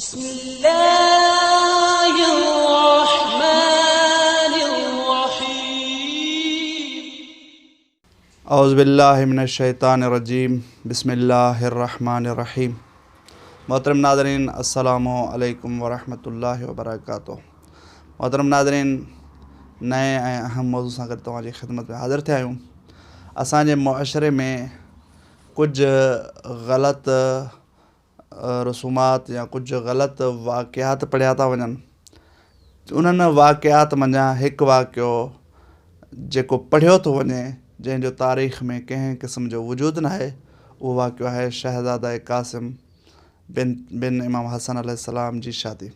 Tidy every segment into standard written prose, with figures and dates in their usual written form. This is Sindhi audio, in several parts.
بسم الله الرحمن الرحيم. اعوذ بالله من الشيطان الرجيم بسم الله الرحمن الرحيم محترم ناظرين السلام عليڪم ورحمة الله وبرڪاته محترم ناظرين نئين ۽ اهم موضوع سان گڏ توهان جي خدمت ۾ حاضر ٿيا آهيون اسان جي معاشري ۾ ڪجهه غلط رسومات يا ڪجهه غلط واقعات پڙهيا ٿا وڃن انهن واقعات منجهان هڪ واقعو جيڪو پڙهيو ٿو وڃي جنهن جو تاريخ ۾ ڪنهن قسم جو وجود ناهي اهو واقعو آهي شهزاده قاسم بن بن امام حسن عليه السلام جي شادي.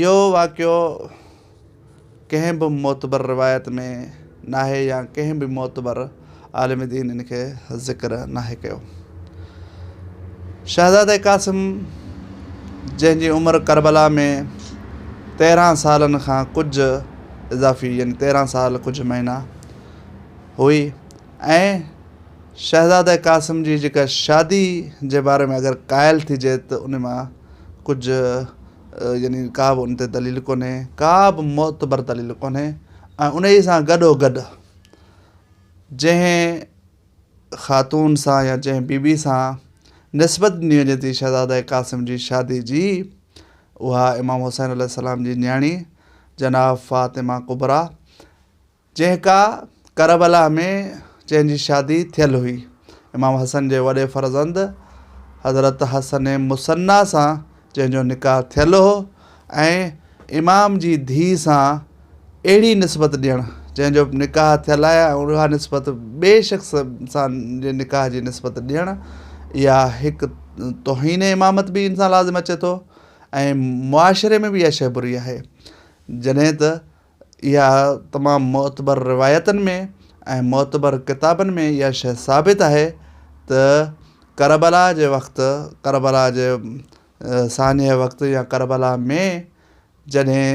اهو واقعو ڪنهن به معتبر روايت ۾ ناهي يا ڪنهن به معتبر عالم دين ان کي ذڪر ناهي ڪيو. شهزادي قاسم جنهن جي عمر ڪربلا ۾ 13 سالن کان ڪجهه اضافي يعني 13 سال ڪجهه مهينا هئي ۽ شهزاده قاسم جي جيڪا شادي جي باري ۾ اگر قائل ٿيجي ته ان مان ڪجهه يعني ڪا به ان تي دليل ڪونهي، ڪا به معتبر دليل ڪونهي ۽ انهي سان گڏو گڏ جنهن خاتون سان يا جنهن بي بي سان نسبت ڏني وڃي ٿي شهزاده قاسم جي شادي جي اها امام حسين عليه السلام جي نياڻي جناب فاطمه ڪبريٰ جنهن ڪا ڪربلا ۾ جنهن جي شادي ٿيل هئي، امام حسن جي وڏي فرزند حضرت حسن مثنيٰ سان جنهن جو نڪاح ٿيل هو ۽ امام جي ڌيء سان اهڙي نسبت ڏيڻ جنهن جو نڪاح ٿيل آهي ۽ اها نسبت ٻئي شخص سان جي نڪاح جي نسبت ڏيڻ اها هڪ توهين امامت به ان سان لازم اچي ٿو ۽ معاشري ۾ به اها شيء بري آهي جڏهن ته اها تمام معتبر روايتن ۾ ۽ معتبر ڪتابن ۾ اها شيء ثابت آهي ته ڪربلا جي وقت ڪربلا جي سانحي وقت يا ڪربلا ۾ جڏهن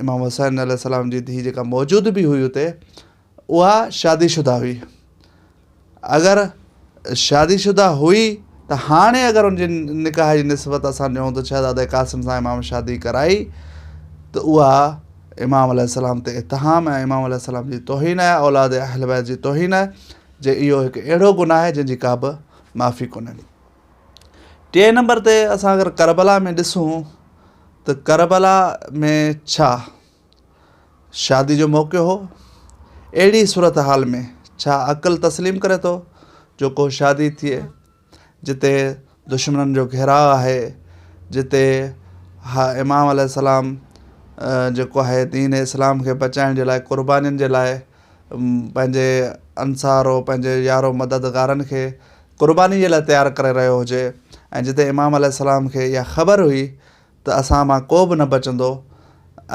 امام حسين عليه السلام جي ڌيء جيڪا موجود به هئي اتي اها شادي شده هئي. اگر شادي شده هئي ته هاڻي اگر ان جي نڪاح جي نسبت اسان ڏيون ته شهزادي قاسم سان امام شادي ڪرائي ته اها امام عليه السلام تي اتهام ۽ امام عليه السلام جي توهين آهي، اولاد اهل بيت جي توهين آهي، جي اهو هڪ اهڙو گناهه آهي جنهن جي ڪا به معافي ڪونهي. ٽئين نمبر تي اسان اگر ڪربلا ۾ ڏسون ته ڪربلا ۾ ڇا شادي جو موقعو هو. اهڙي صورتحال ۾ ڇا عقل تسليم ڪري ٿو جو ڪو شادي ٿئي جتي دشمنن جو گهيراء آهي، جتي امام عليه السلام جيڪو آهي دين اسلام کي بچائڻ جي لاء قربانين جي لاء پنهنجي انصار و پنهنجي يارو مددگارن کي قرباني جي لاء تيار ڪري رهيو هجي ۽ جتي امام عليه السلام کي اها خبر هئي ته اسان مان ڪو به نه بچندو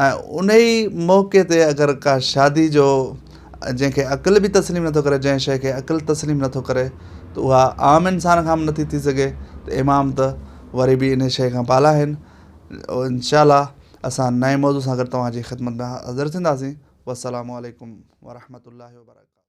۽ انهي موقعي تي اگر ڪا شادي جو جنهن کي عقل به تسليم نٿو ڪري جنهن شيء کي عقل تسليم نٿو ڪري ته اها عام انسان کان به نٿي ٿي سگهي ته امام ته وري به انهي شيء کان بالا آهن انشاء الله اسان نئين موضوع سان گڏ توهان جي خدمت ۾ حاضر ٿينداسين والسلام عليڪم ورحمة الله وبرڪاته.